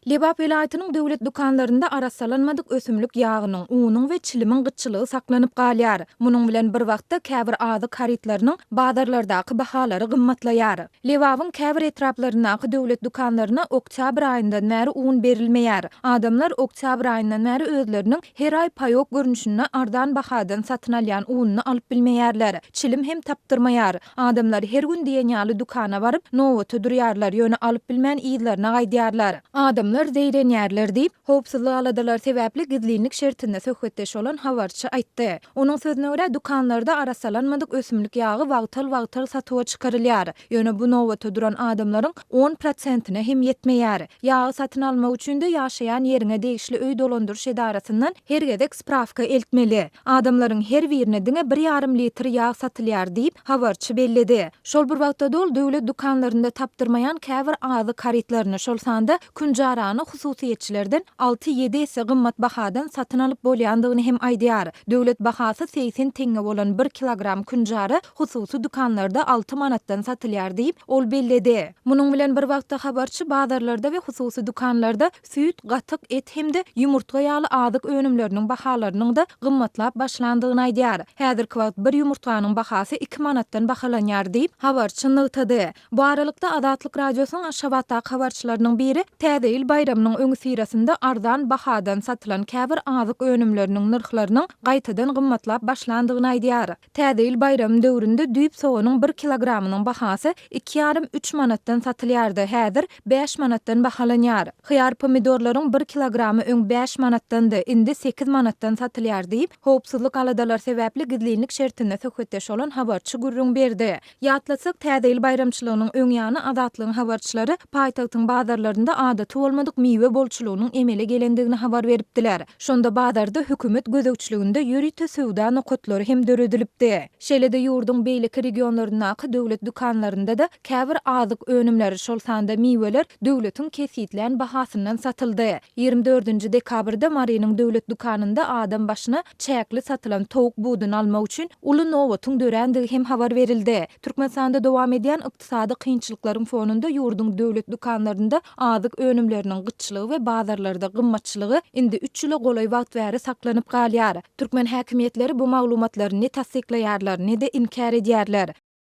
Lebap welaýatynyň döwlet dükanlarynda arassalanmadyk ösümlik ýagynyň, unuň we çilimiň gytçylygy saklanyp galýar. Munuň bilen bir wagtda, käbir azyk harytlarynyň bazarlardaky bahalary gymmatlaýar. Lebabyň käbir etraplaryndaky döwlet dükanlaryna oktýabr aýyndan bäri un berilmeýär. Adamlar oktýabr aýyndan bäri özleriniň her aý paýok görnüşinde arzan bahadan satyn alýan ununy alyp bilmeýärler. Çilim hem tapdyrmaýar. Adamlar her gün diýen ýaly dükana baryp, nobata durýarlar, ýöne alyp bilmän yzlaryna gaýdýarlar. Adamlar zeýrenýärler diýip, howpsuzlyk aladalary sebäpli gizlinlik şertinde söhbetdeş bolan habarçy aýtdy. Onuň sözüne görä, dükanlarda arassalanmadyk ösümlik ýagy wagtal-wagtal satuwa çykarylýar. Ýöne bu nobata duran adamlaryň on prosentine hem ýetmeýär. Ýagy satyn almak üçin-de ýaşaýan ýeriňe degişli öý dolandyryş edarasyndan her gezek sprawka eltmeli. Adamlaryň her birine diňe bir ýarym litr ýag satylýar diýip, habarçy belledi. Şol bir wagtda-da ol döwlet dükanlarynda tapdyrmaýan käbir azyk harytlaryny, şol sanda künjarany hususyýetçilerden alty-ýedi esse gymmat bahadan satyn alyp bolýandygyny hem aýdýar. Döwlet bahasy 80 teňňe bolan bir kilogram künjara hususy dükanlarda alty manatdan satylýar diýip, ol belledi. Munuň bilen bir wagtda habarçy bazarlarda we hususy dükanlarda süýt, gatyk, et hem-de ýumurtga ýaly azyk önümleriniň bahalarynyň-da gymmatlap başlandygyny aýdýar. Häzirki wagt bir ýumurtganyň bahasy iki manatdan bahalanýar diýip, habarçy nygtady. Bu aralykda, Azatlyk Radiosynyň Aşgabatdaky habarçylarynyň biri Täze ýyl baýramynyň öňüsyrasynda arzan bahadan satylan käbir azyk önümleriniň nyrhlarynyň gaýtadan gymmatlap başlandygyny aýdýar. Täze ýyl baýramy döwründe düýp soganyň bir kilogramynyň bahasy iki ýarym, üç manatdan satylýardy, häzir bäş manatdan bahalanýar. Hyýar-pomidorlaryň bir kilogramy öň bäş manatdandy, indi sekiz manatdan satylýar diýip, howpsuzlyk aladalary sebäpli gizlinlik şertinde söhbetdeş bolan habarçy gürrüň berdi. Ýatlatsak, Täze ýyl baýramçylygynyň öň ýany Azatlygyň habarçylary paýtagtyň bazarlarynda adaty bolmadyk miwe bolçulygynyň emele gelendigini habar beripdiler. Şonda bazarda hökümet gözegçiliginde ýörite söwda nokatlary hem döredilipdi. Şeýle-de ýurduň beýleki regionlaryndaky döwlet dükanlarynda-da käbir azyk önümleri, şol sanda miweler döwletiň kesgitlän bahasyndan satyldy. Ýigrimi dördünji dekabrda Marynyň döwlet dükanynda adam başyna çäkli satylan towuk buduny almak üçin uly nobatyň dörändigi hem habar berildi. Türkmenistanda dowam edýän ykdysady kynçylyklaryň fonunda ýurduň döwlet dükanlarynda azyk önümleriniň gytçylygy we bazarlarda gymmatçylygy indi üç ýyla golaý wagt bäri saklanyp galýar. Türkmen häkimiýetleri bu maglumatlary ne tassyklaýarlar, ne-de inkär edýärler.